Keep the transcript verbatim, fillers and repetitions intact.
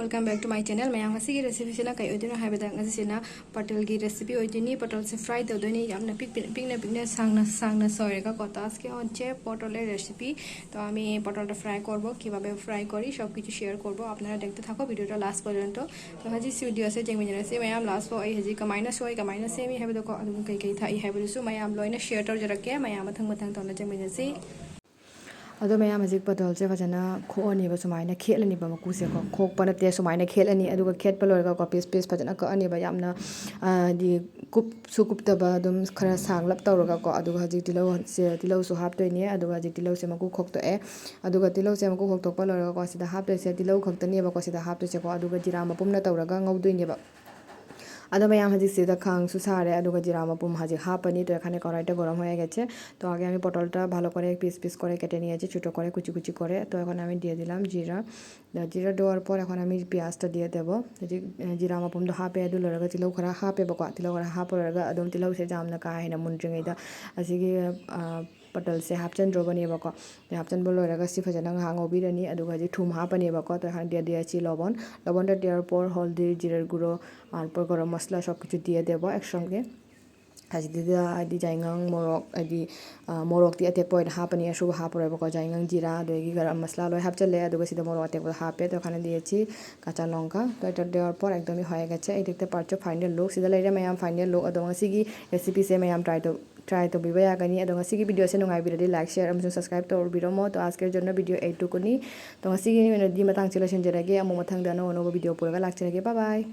Welcome back to my channel. ꯃꯌꯥꯝ, ꯉꯁꯤꯒꯤ recipeꯁꯤꯅ ꯀꯩ ꯑꯣꯏꯗꯣꯏꯅꯣ ꯍꯥꯏꯕꯗ, ꯉꯁꯤꯁꯤꯅ ꯄꯇꯜꯒꯤ recipe ꯑꯣꯏꯗꯣꯏꯅꯤ꯫ ꯄꯇꯜꯁꯦ fry ꯇꯧꯗꯣꯏꯅꯤ꯫ ꯌꯥꯝꯅ ꯄꯤꯛ-, ꯄꯤꯛ-, ꯄꯤꯛꯅ ꯄꯤꯛꯅ ꯁꯥꯡꯅ ꯁꯥꯡꯅ ꯁꯣꯏꯔꯒꯀꯣ꯫ ꯇꯥꯁꯀꯤ ꯑꯣꯟꯁꯦ পটলের recipe। তো আমি পটলটা fry করব, কীভাবে fry করি সব কিছু share করব। আপনারা দেখতে থাকো ভিডিওটা লাস্ট পর্যন্ত। তো আজি ভিডিওসে চেক মিনারেসি ম্যাম লাস্ট এই হাজি কমাইনা সই কমাইনা সেমি হাইবদকো ꯑꯗꯨꯝ ꯀꯩ ꯀꯩ ꯊꯥꯛꯏ ꯍꯥꯏꯕꯗꯨꯁꯨ ꯃꯌꯥꯝ ꯂꯣꯏꯅ share ꯇꯧꯖꯔꯛꯀꯦ꯫ ꯃꯌꯥꯝ ꯃꯊꯪ ꯃꯊꯪ ꯇꯧꯅ ꯆꯦꯛꯃꯤꯟꯅꯁꯤ꯫ ꯑꯗꯣ ꯃꯌꯥꯝ, ꯍꯧꯖꯤꯛ ꯄꯇꯜꯁꯦ ꯐꯖꯅ ꯈꯣꯛꯑꯅꯤꯕ, ꯁꯨꯃꯥꯏꯅ ꯈꯦꯠꯂꯅꯤꯕ ꯃꯀꯨꯁꯦꯀꯣ꯫ ꯈꯣꯛꯄ ꯅꯠꯇꯦ, ꯁꯨꯃꯥꯏꯅ ꯈꯦꯠꯂꯅꯤ꯫ ꯑꯗꯨꯒ ꯈꯦꯠꯄ ꯂꯣꯏꯔꯒꯀꯣ, piece piece ꯐꯖꯅ ꯀꯛꯑꯅꯤꯕ, ꯌꯥꯝꯅ, ꯑ, ꯍꯥꯏꯗꯤ ꯀꯨꯞꯁꯨ ꯀꯨꯞꯇꯕ, ꯑꯗꯨꯝ ꯈꯔ ꯁꯥꯡꯂꯞ ꯇꯧꯔꯒꯀꯣ꯫ ꯑꯗꯨꯒ ꯍꯧꯖꯤꯛ ꯇꯤꯜꯍꯧꯁꯦ, ꯇꯤꯜꯍꯧꯁꯨ ꯍꯥꯞꯇꯣꯏꯅꯦ꯫ ꯑꯗꯨꯒ ꯍꯧꯖꯤꯛ ꯇꯤꯜꯍꯧꯁꯦ ꯃꯀꯨ ꯈꯣꯛꯇꯣꯛꯑꯦ꯫ ꯑꯗꯨꯒ ꯇꯤꯜꯍꯧꯁꯦ ꯃꯀꯨ ꯈꯣꯛꯇꯣꯛꯄ ꯂꯣꯏꯔꯒꯀꯣ, ꯁꯤꯗ ꯍꯥꯞꯇꯣꯏꯁꯦ ꯇꯤꯜꯍꯧ ꯈꯛꯇꯅꯦꯕꯀꯣ ꯁꯤꯗ ꯍꯥꯞꯇꯣꯏꯁꯦꯀꯣ꯫ ꯑꯗꯨꯒ ꯖꯤꯔꯥ ꯃꯄꯨꯝꯅ ꯇꯧꯔꯒ ꯉꯧꯗꯣꯏꯅꯦꯕ꯫ ꯑꯗꯣ ꯃꯌꯥꯝ, ꯍꯧꯖꯤꯛꯁꯤꯗ ꯈꯥꯡꯁꯨ ꯁꯥꯔꯦ, ꯑꯗꯨꯒ ꯖꯤꯔꯥ ꯃꯄꯨꯝ ꯍꯧꯖꯤꯛ ꯍꯥꯞꯄꯅꯤ꯫ তো এখানে কড়াইটা গরম হয়ে গেছে। তো আগে আমি পটলটা ভালো করে piece piece করে কেটে নিয়েছি, ছোটো করে কুচি কুচি করে। তো এখন আমি দিয়ে দিলাম জিরা। তো জিরা দেওয়ার পর এখন আমি পেঁয়াজটা দিয়ে দেবো। ꯍꯧꯖꯤꯛ, ꯑ, ꯖꯤꯔꯥ ꯃꯄꯨꯝꯗꯣ ꯍꯥꯞꯄꯦ, ꯑꯗꯨ ꯂꯣꯏꯔꯒ ꯇꯤꯜꯍꯧ ꯈꯔ ꯍꯥꯞꯄꯦꯕꯀꯣ꯫ ꯇꯤꯜꯍꯧ ꯈꯔ ꯍꯥꯞꯄ ꯂꯣꯏꯔꯒ ꯑꯗꯨꯝ ꯇꯤꯜꯍꯧꯁꯦ ꯌꯥꯝꯅ ꯀꯥ ꯍꯦꯟꯅ ꯃꯨꯟꯗ꯭ꯔꯤꯉꯩꯗ ꯑꯁꯤꯒꯤ, ꯑ, ꯄꯇꯜꯁꯦ ꯍꯥꯞꯆꯤꯟꯗ꯭ꯔꯣꯕꯅꯦꯕꯀꯣ꯫ ꯑꯗꯩ ꯍꯥꯞꯆꯤꯟꯕ ꯂꯣꯏꯔꯒ ꯁꯤ ꯐꯖꯅ ꯉꯥꯏꯍꯥꯛ ꯉꯧꯕꯤꯔꯅꯤ꯫ ꯑꯗꯨꯒ ꯍꯧꯖꯤꯛ ꯊꯨꯝ ꯍꯥꯞꯄꯅꯦꯕꯀꯣ꯫ তো এখানে দিয়ে দিয়েছি লবণ। লবণটা দেওয়ার পর হলদি, জিরের গুঁড়ো, তারপর গরম মশলা সব কিছু দিয়ে দেবো একসঙ্গে। ꯍꯧꯖꯤꯛꯇꯤꯗ ꯍꯥꯏꯗꯤ ꯌꯥꯏꯉꯪ, ꯃꯣꯔꯣꯛ, ꯍꯥꯏꯗꯤ, ꯑ, ꯃꯣꯔꯣꯛꯇꯤ ꯑꯇꯦꯛꯄ ꯑꯣꯏꯅ ꯍꯥꯞꯄꯅꯤ, ꯑꯁꯨꯕ ꯍꯥꯞꯄꯔꯣꯏꯕꯀꯣ꯫ ꯌꯥꯏꯉꯪ, ꯖꯤꯔꯥ, ꯑꯗꯒꯤ ꯒꯔꯝ ꯃꯁꯂꯥ ꯂꯣꯏ ꯍꯥꯞꯆꯜꯂꯦ꯫ ꯑꯗꯨꯒ ꯁꯤꯗ ꯃꯣꯔꯣꯛ ꯑꯇꯦꯛꯄꯗꯣ ꯍꯥꯞꯄꯦ꯫ ꯑꯗꯣ ꯈꯥꯅ ꯗꯤꯌꯦꯆꯤ ꯀꯥꯆꯥ ꯂꯣꯡꯒꯥ꯫ তো এটা দেওয়ার পর একদমই হয়ে গেছে। এই দেখতে পাচ্ছ ফাইনাল লুক, ꯁꯤꯗ ꯂꯩꯔꯦ ꯃꯌꯥꯝ ꯐꯥꯏꯅꯦꯜ ꯂꯨꯛ꯫ ꯑꯗꯣ ꯉꯁꯤꯒꯤ ꯔꯦꯁꯤꯄꯤꯁꯦ ꯃꯌꯥꯝ ꯇ꯭ꯔꯥꯏ ꯇꯧ-, ꯇ꯭ꯔꯥꯏ ꯇꯧꯕꯤꯕ ꯌꯥꯒꯅꯤ꯫ ꯑꯗꯣ ꯉꯁꯤꯒꯤ ꯚꯤꯗꯤꯑꯣꯁꯦ ꯅꯨꯡꯉꯥꯏꯕꯤꯔꯗꯤ ꯂꯥꯏꯛ, ꯁꯤꯌꯔ ꯑꯃꯁꯨꯡ ꯁꯕꯁꯀ꯭ꯔꯥꯏꯕ ꯇꯧꯕꯤꯔꯝꯃꯣ꯫ তো আজকের জন্য ভিডিও এইটুকুনি। তো ꯉꯁꯤꯒꯤ ꯑꯣꯏꯅꯗꯤ ꯃꯇꯥꯡꯁꯦ ꯂꯣꯏꯁꯤꯟꯖꯔꯒꯦ꯫ ꯑꯃꯨꯛ ꯃꯊꯪꯗ ꯑꯅꯧ ꯑꯅꯧꯕ ꯚꯤꯗꯤꯑꯣ ꯄꯨꯔꯒ ꯂꯥꯛꯆꯔꯒꯦ꯫ Bye bye꯫